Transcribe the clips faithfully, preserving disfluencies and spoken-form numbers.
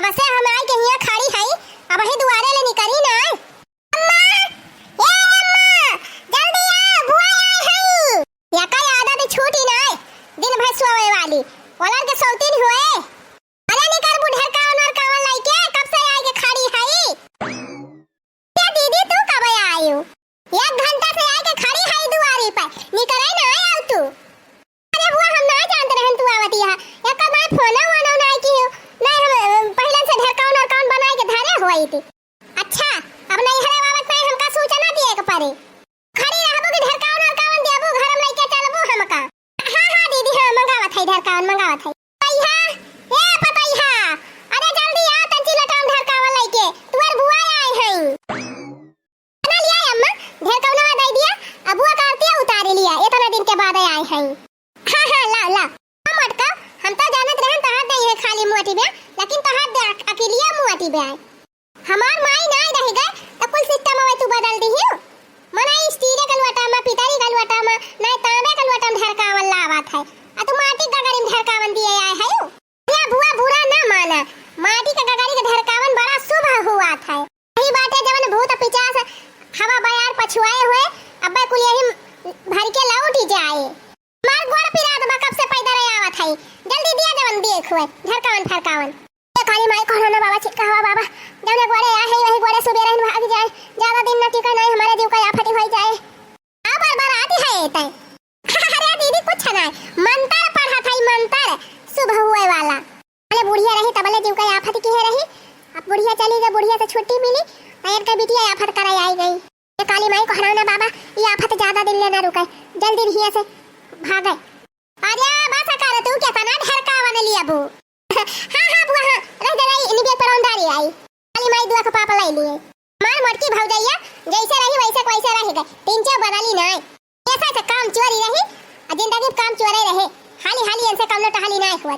असे हम आइ के हियाँ खड़ी हई, अबहीं दुआरे ले निकरी नाइ। अम्मा, ए अम्मा, जल्दी आ, बुआ आइ हई। एका आदत छूटी नाइ, दिन भर सोवे वाली, ओलन के सौतीन हुए। अरे निकर बुढ़र कावन और कावन लइके, कब से आइ के खड़ी हई? ए दीदी, तू कब आयु? एक घंटा से आइ के खड़ी हई दुआरी पर, निकरे नाइ आउ तू। अरे बुआ, हम नाइ जानत रहन तू आवत हया। एका नाइ फोनो वोनो नाइ किहू, नाइ हम, अ, पहिलन से ढेरकावन अरकावन बनाइ के धरे होइत। अच्छा, अब नइहरे आवत नाइ, हमका सूचना दिए के परे। खड़ी रहबू कि ढेरकावन अरकावन देबू, घर में लइके चलबू हमका। हाँ, हाँ दीदी, हाँ, मंगावत हई ढेरकावन, मंगावत हई। पतइहा, ए पतइहा, अरे जल्दी आ, तंची लटाम ढेरकावन लइके, तुअर बुआ आइ हई। ना लिया अम्मा, ढेरकवनवा दइ दिया, अब बुआ का आरती उतारी लिया, एतना दिन के बाद आइ हई। हाँ, हाँ, ला, ला। हाँ, मोटका, हम तो जानत रहन तोहार देइ है खाली मोटी बे, लेकिन तोहार दे अक-, अकिलिया मोटी बे आए। हमार माई नाई रहि गए, त कुल system अवे तू बदल दिहियो। मना ई steel के लोटा मा, पितरी के लोटा मा, नाई तांबे के लोटा मा ढरकावन लावत है। आ तू माटी के गगरी मा ढरकावन दिए आए है यू। या बुआ बुरा ना माना, माटी के गगरी के ढरकावन बड़ा शुभ हुआत है। यही बाटे जवन भूत पिचास हवा बयार पछुआए हुए, अब्बे कुल यही भर के लौट जाए। मार गोड़ पिरात बा, कब से पैदल आवत हई। जल्दी दिया जवन देख हुए, ढरकावन फरकावन। ए काली माई, कोहराना बाबा, छिटका हवा बाबा, जौने गोड़े आ है, वही गोड़े सुबेरे भाग जाए। ज्यादा दिन न टिका नहीं, हमारे जीव का आफत होई जाए। आ बरबरात है तै। अरे दीदी, कुछ ना, मंत्र पढ़त हई, मंत्र शुभ हुए वाला। अरे बुढ़िया रही तबले जीव का आफत किहे रही। अब बुढ़िया चली गई, बुढ़िया से छुट्टी मिली, तो एक बिटिया आफत करे आई गई। ए काली माई, कोहराना बाबा, ई आफत ज्यादा दिन ले ना रुके, जल्दी हियां से भागे। अरे बस कर, तू केतना ढरकावन लियाबू। हाँ, हाँ, बुआ, हाँ, रह दे, रही, इन्हीं के परौंधारी आई। काली माई दुआ का पाप लाई लिए। हमार मोटकी भौजैया जैसे रही वैसे के वैसे रह गए, तीन चार बदली नाय। ऐसा से काम चोरी रही, आ जिंदगी काम चोरे रहे। हाली हाली इनसे कौनो टहली नाय हुआ।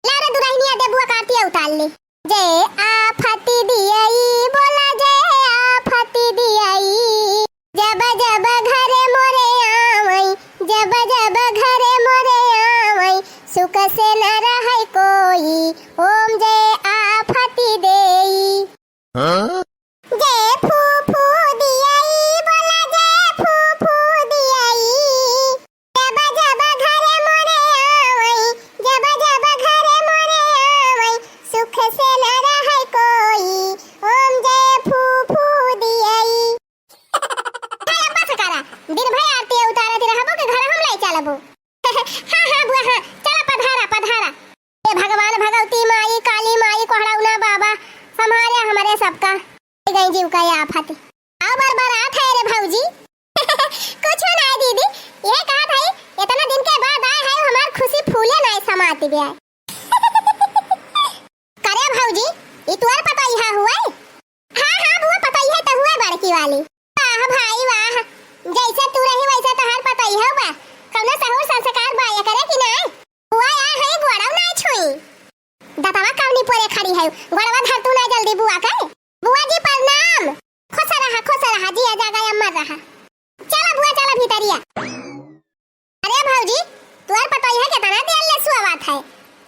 ला रे दुल्हनिया, दे बुआ का आरती उतार ले। जय आफत दियई, बोला जय आफत दियई। जब जब घरे मोरे आवई, जब जब घरे मोरे आवई, सुख से न रहई कोई, ओम जय आफत देई। हाँ? जय फू फू दियई, बोला जय फू फू दियई। जब जब घरे मोरे आवई, जब जब घरे मोरे आवई, सुख से न रहई कोई, ओम जय फू फू दियई। चला बस करा, दिन भर आरती उतारत रहबो कि घर हम लाई चलबो। हाँ, हाँ, बुआ, हाँ, चला पधारा, पधारा। ए भगवान, भगवती माई, काली माई, कोहड़ौना बाबा, संभाले हमरे सबका। गई जीव का ये आफत। आओ बरबरात है रे भौजी। कुछ ना दीदी, ये कहा भाई, इतना दिन के बाद आए हैं, हमार खुशी फूले ना समाती बे। करे भौजी, ई तोर पतोहिया हुए? हाँ, हाँ, बुआ, पतोहिया तो हुए बड़की वाली। वाह भाई वाह, जैसे तू रही वैसे तोहार पतोहिया बा। कौनो सहूर संस्कार बा ये करे कि नाय? बुआ आ है, गोड़वा ना छुई। दतवा कौनी पोरे खड़ी है, गोड़वा धर तू ना जल्दी बुआ के। बुआ जी प्रणाम। खुश रहा, खुश रहा, जिया जागा अमर रहा। चला बुआ, चला भीतरिया। अरे भौजी, तोर पतोहिया केतना देर ले सुआवत है?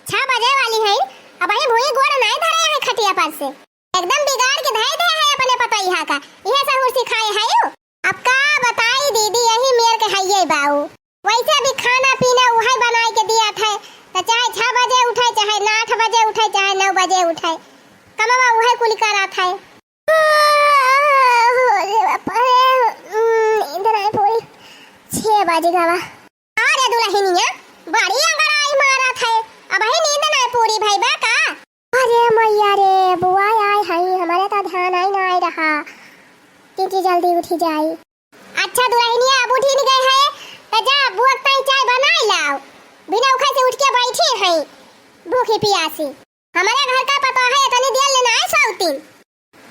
छह बजे वाली है, अबहीं भुई गोड़ नाय धरे है खटिया पर से। एकदम बिगाड़ के धई दे है अपने पतोहिया का, इहे सहूर सिखाए है यू। अब का बताई दीदी, यही मेर के हइये बाऊ। वैसे भी खाना पीना उहे बनाए के दिया था, तो चाहे छह बजे उठे, चाहे आठ बजे उठे, चाहे नौ बजे उठे, कमवा उहे कुल करा था। अरे बाप रे, नींद नाय पूरी। छह बज गवा। अरे दुल्हनिया, बड़ी अंगड़ाई मारत है, अबहीं नींद नाय पूरी भई बा का? अरे मैया रे, बुआ आए हई, हमरे तो ध्यान आई ना आई रहा। दीदी जल्दी उठी जाई। अच्छा दुल्हनिया, अब उठी नहीं गए है, तो जा बुआ ताई चाय बनाई लाओ। बिना उखा से उठ के बैठी है, भूखी पियासी। हमारे घर का पता है, इतनी देर लेना है सौतीन।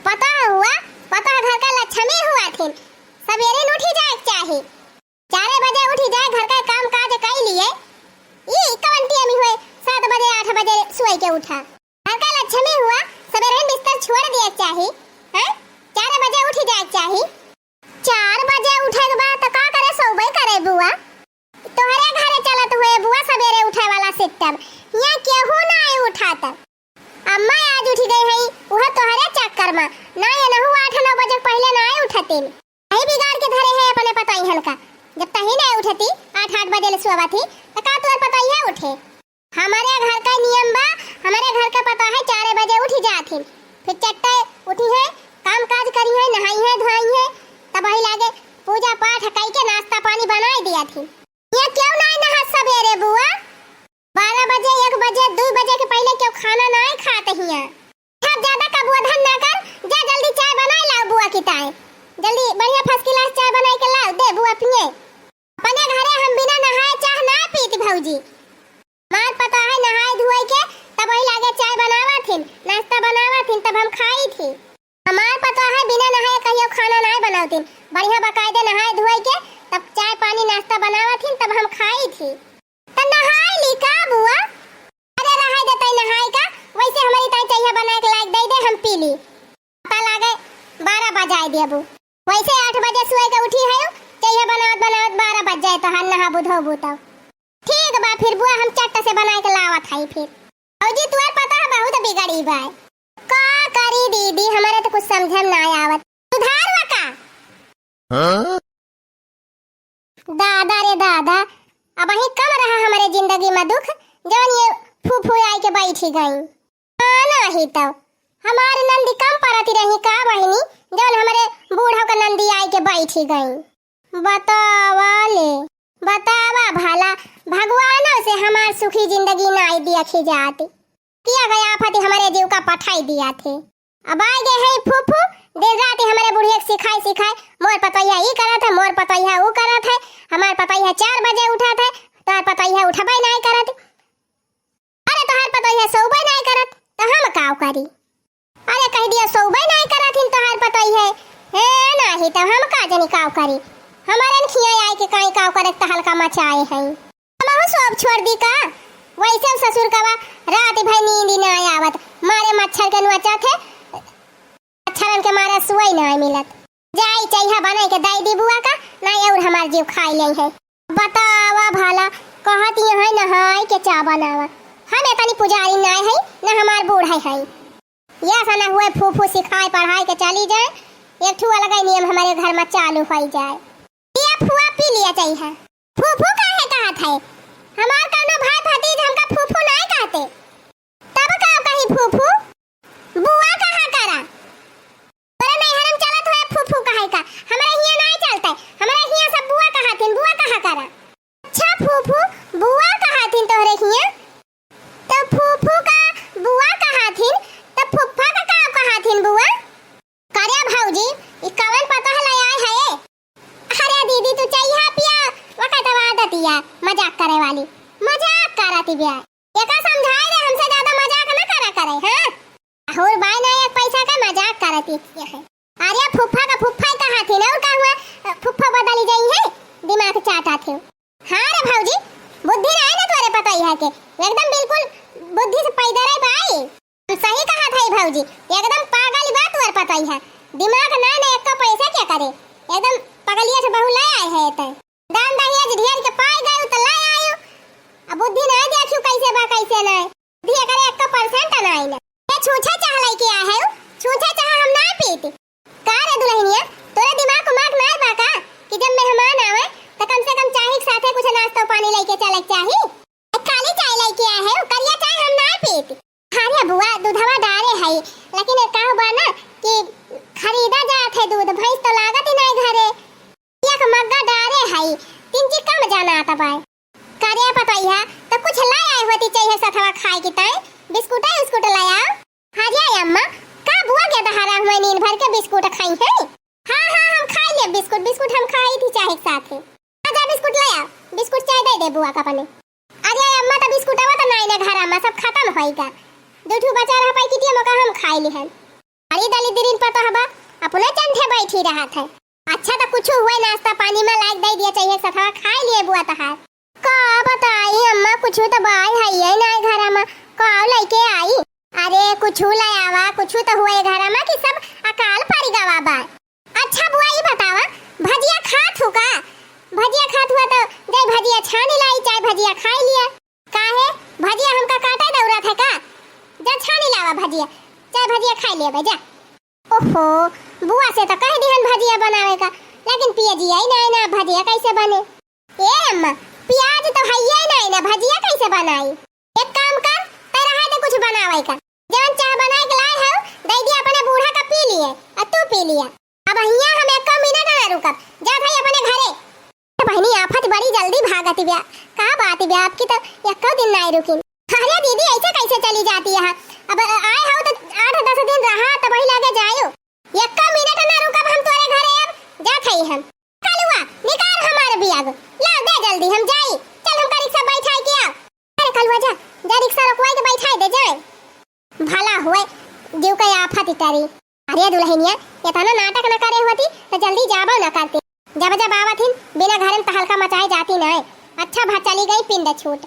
पता हुआ, पता घर का लक्ष्मी हुआ थी, सवेरे न उठी जाए के चाही। चारे बजे उठी जाए, घर का काम काज कई लिए। ई कवन टेम हुए, सात बजे, आठ बजे सोए के उठा। घर का लक्ष्मी हुआ, सवेरे बिस्तर छोड़ दिए के चाही, हैं? चारे बजे उठी जाए के चाही। चार बजे उठे के बाद तो का करे, सोबे करे बुआ। तोहरे घरे चलत हुए बुआ सवेरे उठे वाला system, यहाँ केहू ना आई उठात। अम्मा आज उठी गई है, ना, ये नहु आठ नौ बजे के पहिले नाहीं उठतिन। तही बिगाड़ के धरे है अपने पतोहियन का। जब तही नाहीं उठती, आठ आठ बजे ले सोवत ही, त का तोर पतोहिया उठे? हमरे घर का नियम बा, हमरे घर का पतोहिया चारे बजे उठि जाथिन, फिर चट्टे उठिहैं, काम काज करिहैं, नहाइहैं धोइहैं, तब वही लागे पूजा पाठ कइके नाश्ता पानी बनाइ दियाथिन। ये क्यों नाहीं नहात सबेरे बुआ? बारह बजे, एक बजे, दुइ बजे के पहिले क्यों खाना नाहीं खात हियाँ? अब ज्यादा कबुआ धन ना कर, जा जल्दी चाय बनाइ लाओ बुआ की ताई। जल्दी बढ़िया first class चाय बनाइ के लाओ, दे बुआ पिए। अपने घरे हम बिना नहाए चाह ना पीत भौजी। हमार पतोहिया नहाए धोए के तब वही लागे चाय बनावत हिन, नाश्ता बनावत हिन, तब हम खाइत ही। हमार पतोहिया बिना नहाए कहियो खाना नाहीं बनावतिन, बढ़िया बकायदे नहाए धोए के तब चाय पानी नाश्ता बनावत हिन, तब हम खाइत ही। त नहाइ ली का बुआ? अरे रहइ दे तइ नहाइ का, वइसे हमरी ताई चइहा बनाइ के लाइ के दइ दे, हम पी ली। पता लागे बारह बजाइ देबू। वइसे आठ बजे सोइ के उठी हयू, चइहा बनावत बनावत बारह बज जाए तोहार नहाबू धोबू तउ। ठीक बा फिर बुआ, हम चट्ट से बनाइ के लावत हई फिर। भौजी तोर पतोह बहुत बिगड़ी बाय। का करी दीदी, हमरे त कुछ समझे में नाइ आवत। सुधार हुआ का? हाँ? दादा रे दादा, अबहीं कम रहा हमरे जिंदगी मा दुख, जउन ये फूफू आइके बइठी गईं। हाँ, नाहीं तउ हमार नंदी कम परत रही का बहिनी, जउन हमरे बूढ़उ का नंदी आइके बइठी गईं। बतावा ले, बतावा भला, भगवानउ से हमार सुखी जिंदगी नाहीं देखी जात। किया गया आफत हमरे जीव का पठाई दियाथे। अब आइ गए हैं फूफू, दिन रात हमरे बुढ़िया के सिखाए सिखाए, मोर पतोहिया ई करत है, मोर पतोहिया ऊ करत है, हमार पतोहिया चार बजे उठत है, तोहार पतोहिया उठबे नाहीं करत। अरे तोहार पतोहिया सोबे नाहीं करत, त हम काव करी? अरे कहि दिया सोबे नाहीं करत हिन तोहार पतोहिया, हे नाहीं त हम का जनी काव करी? हमरे न खिया आइके काई काव करे त हल्का मचाए हैं। हमहू सोब छोड़ दी का? वइसे ससुर का बा, रात भर नींद ही नाहीं आवत, मारे मच्छर के नोचत है, मच्छरन के मारे सोई नाहीं मिलत। जाई चइहा बनाइ के दइ दी बुआ का, नाहीं अउर हमार जीव खाइ लेइहैं। बतावा भला, कहत ही हैं नहाइ के चाह बनावा। हम एतनी पुजारी नाहीं हई, न हमार बूढ़ हई। या सा न हुए फूफू सिखाए पढ़ाए के चली जाए, एक ठू अलगइ नियम हमरे घर मा चालू होइ जाए। लिया फुआ पी लिया चइहा। फूफू काहे कहत है? हमार कउनो भाई भतीज हमका फूफू नाहीं कहते। तब का कही फूफू? बुआ कहा करा। तोरे नैहर में चलत होए फूफू कहे का? हमरा हियां नाहीं चलते। हमरा हियां सब बुआ कहाथिन, बुआ कहा करा। अच्छा फूफू, बुआ कहाथिन तोहरे हियां? त फूफू का बुआ कहाथिन, त फुफ्फा का का कहाथिन बुआ? करे भौजी, ई कवन पतोह ले आए है? अरे दीदी, तू चइहा पिया, वकत आदतिया मजाक करे वाली, मजाक करत बिया। एका समझाए दे, हमसे ज्यादा मजाक न करा करे, हाँ? अहुर बाय ना एक पैसा का मजाक करत है। अरे फुफ्फा का फुफ्फा ही कहाथिन, अउर का हुआ? फुफ्फा बदली जइहैं, दिमाग चाटत है। हाँ रे भौजी, बुद्धि नाहीं ना तोरे पतोहिया के, एकदम बिल्कुल बुद्धि से पैदल है बाई। तू सही कहत है भौजी, एकदम पागल बा तोर पतोहिया, दिमाग ना ना एक्को पैसा के करे, एकदम पगलिया से बहू ले आए है त। दान दहेज ढेर के पाए गए त ले आयो, अब बुद्धि नाहीं देखियो कैसे बा कैसे नाहीं, बुद्धि एकरे एक्को percent नाहीं ना। ये छूछे चाह लेके आए है, छूछे चाह हम नाहीं पीती। का रे दुल्हनिया, तोरे दिमाग उमाग नाय बा का कि जब मेहमान आवे त कम से कम चाही के साथे कुछ नाश्ता पानी लइके चले के चाही? ए, काली चाय लइके आए है, करिया चाय हम नाय पीत। अरे बुआ, दूधवा डारे है, लेकिन एक का बा ना कि खरीदा जात है दूध, भैंस तो लागत ही नाय घरे। एक मग्गा डारे है, तिनची कम जानात बाय। करे पतोहिया, त कुछ लै आए होती चाहिए सथवा खाए की ताई, बिस्कुट उस्कुट लै आओ। अरे अम्मा, का बुआ के दहारा हुए नींद भर के बिस्कुट खाई है? हाँ, हाँ, हम खाई ले बिस्कुट, बिस्कुट हम खाई थी चाहे के साथे। हाँ, जा बिस्कुट लै आओ, बिस्कुट चाय दे दे बुआ का अपने। अरे अम्मा, त बिस्कुटवा त नाई ना घर में, सब खत्म होई गा। दू ठू बचा रहा पैकेटिया में का हम खाई लिहन। अरे दली दिरिन पतोहबा, अपने चंठे बैठी रहत है। अच्छा, त कुछ हुए नाश्ता पानी में लाइक दे दिया चाहिए, सथवा खाई लिए बुआ तहार। का बताई अम्मा, कुछ तो बाय है ये ना घर में, का लइके आई? अरे कुछ लै आवा, कुछ तो हुए घर में कि सब अकाल पड़ गवा बा। अच्छा बुआ, ई बतावा, भजिया खात हु का? भजिया खात हुआ तो जाई भजिया छानी लाई, चाहे भजिया खाई लिया। काहे, भजिया हमका काटे दौड़त है का? जा छानी लावा भजिया, चाहे भजिया खाई लिया बा, जा। ओहो, बुआ से तो कह दिहन भजिया बनावे का, लेकिन पियजिया ही नाई ना, भजिया कैसे बने? ए अम्मा, पियाज तो हइये नाई ना, भजिया कैसे बनाई? एक काम कर, तै रहा दे कुछ बनावे का, जवन चाह बनाए के लाए हऊ, दे दिया अपने बूढ़ा का पी लिए, और तू पी लिया। अब हियाँ हम एको मिनट ना रुकब, जात हई अपने घरे। तो बहिनी आफत बड़ी जल्दी भागत बिया, का बात बिया आपकी तो एको दिन नाई रुकिन। अरे दीदी, ऐसे कैसे चली जाती है? अब आए हऊ तो आठ दस दिन रहा, तब वही लगे जायो। एको मिनट ना रुकब हम तोरे घरे, अब जात हई हम। कलुआ, निकाल हमार बियाग, ला दे जल्दी हम जाई। चल हमका रिक्शा बैठाई के आओ। अरे कलुआ जा, जा रिक्शा रोकवाई के बैठाई दे जाए। भला हुए, जीव का आफत टरी। अरे दुल्हनिया, इतना नाटक न करे होती तो जल्दी जाबो न करती। जब जब आवत हिन, बिना घर में तहलका मचाए जाती न। अच्छा भा चली गई पिंड छूट।